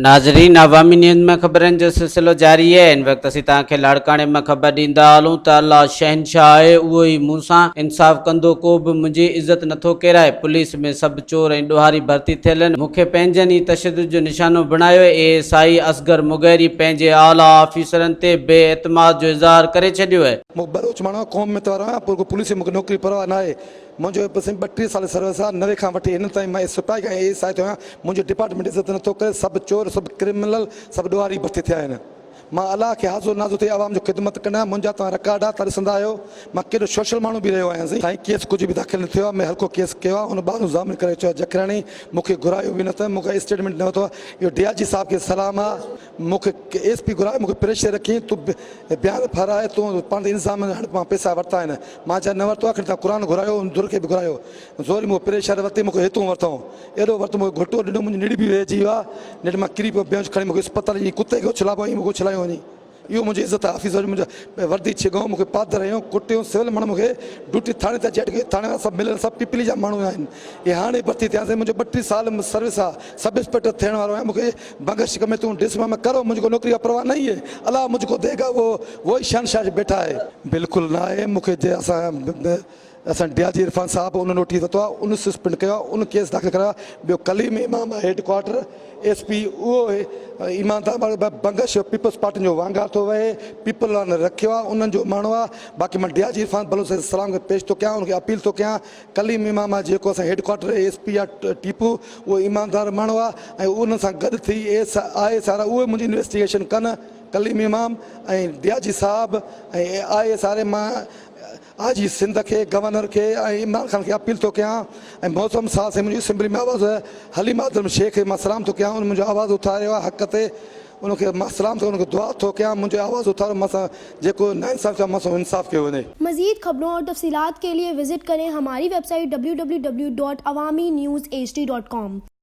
ناظرين عوامي نيوز ۾ خبرن جو سلسلو جاري آهي هن وقت اسين توهان کي لاڙڪاڻي مان خبر ڏيندا هلون ته الله شهنشاهه آهي اهو ئي مون سان انصاف ڪندو ڪو به منهنجي عزت نٿو ڪيرائي پوليس ۾ سڀ چور ۽ ڏوهاري ڀرتي ٿيل آهن مون کي پنهنجن ئي تشدد جو نشانو بڻايو اي ايس I Asghar Mugheri پنهنجي اعليٰ آفيسرن تي بي اعتماد جو اظهار ڪري ڇڏيو آهي. مون بلوچ ماڻهو آهيان قوم ۾ ته وارو آهيان پر پوليس ۾ مون کي نوڪري پرواهه ناهي منهنجو بس 32 سال سروس آ 90 کان وٺي هن تائين مان سپاهي کان اي ايس I ٿيو آهيان منهنجو ڊپارٽمينٽ عزت نٿو ڪري سڀ چور سڀ ڪرمنل سڀ ڏوهاري ڀرتي ٿيا آهن مان الله کي حاضر ناظر ٿي عوام جو خدمت ڪندو آهيان منهنجا توهان رڪارڊ آ توهان ڏسندا آهيو مان ڪيڏو سوشل ماڻهو به رهيو آهيان سائين سائين ڪيس ڪجهه به داخل نه ٿيو آ مين هلڪو ڪيس ڪيو آ ان ٻارهون ضامن ڪري چيو جکراڻي مون کي گهرايو به نه ته مون کان اسٽيٽمينٽ نه ورتو آ اهو ڊي I جي صاحب کي سلام آ مون کي ايس پي گهرايو مون کي پريشر رکين تون بيان ڦهراء تون پاڻ تي الزام هڻ مان پئسا ورتا آهن مان چيو نه ورتو آخر تان قرآن گهرايو ان ڌر کي به گهرايو زوري مون کي پريشر ورتي مون کي هتون ورتائون ايڏو ورتو مون کي گهٽو ڏنو منهنجي نڙي به ويهجي ويو آهي نيٺ مان ڪري پيو بينچ کڻي مون کي اسپتال جي ڪتي کي اڇلايو ائين مون کي اڇلايو وڃي اهو منهنجي عزت آهي آفيسر منهنجا وردي ڇڳائون مون کي پادر هنيو ڪٽيو سول ماڻهو مون کي ڊيوٽي ٿاڻي تي اچي اٽڪيو ٿاڻي وارا سڀ مليل سڀ پپلي جا ماڻهو آهن اهي هاڻي ڀرتي ٿيا سائين منهنجو 32 سال سروس آهي سب انسپيڪٽر ٿيڻ وارو آهيان مون کي بنگش ڪمي تون ڊس م ڪرو مجھ ڪو نوڪري ڪا پرواهه نهين هي الله مجھ ڪو the گا وو وهي شهنشاهه بيٺا هي. بلڪل نه آهي مون کي جي اسان اسان ڊي I جي عرفان صاحب ان نوٽيس ورتو آهي ان سسپينڊ ڪيو آهي ان ڪيس داخل ڪرايو آهي ٻيو ڪليم امام آهي هيڊ ڪوارٽر ايس پي اهو ايماندار ماڻهو بنگش پيپلز پارٽي جو وانگار ٿو وهي پيپل وارن رکيو آهي انهن جو ماڻهو آهي باقي مان ڊي I جي عرفان بلوچ سان سلام کي پيش ٿو ڪيان ان کي اپيل ٿو ڪيان ڪليم امام آهي جيڪو اسان هيڊ ڪوارٽر ايس پي آهي ٽيپو اهو ايماندار ماڻهو آهي ۽ انهن سان گڏ ٿي ايس I S وارا اهي منهنجي انويسٽيگيشن ڪن ڪليم امام ۽ ڊي I جي صاحب ۽ I S R مان آء جي سنڌ کي گورنر کي ۽ عمران خان کي اپيل ٿو ڪيان ۽ معظم صاحب سائين منهنجي اسيمبلي ۾ آواز حليم عادل شيخ کي مان سلام ٿو ڪيان ان منهنجو آواز اٿاريو آهي حق تي ان کي مان سلام ٿو ان کي دعا ٿو ڪيان منهنجو آواز اٿاريو مان سان جيڪو نا انصاف ٿيو آهي مان سان انصاف ڪيو وڃي. مزيد خبرون اور تفصيلات کے لئے وزٽ ڪرين ھماري web site www.awamiNewsHD.com.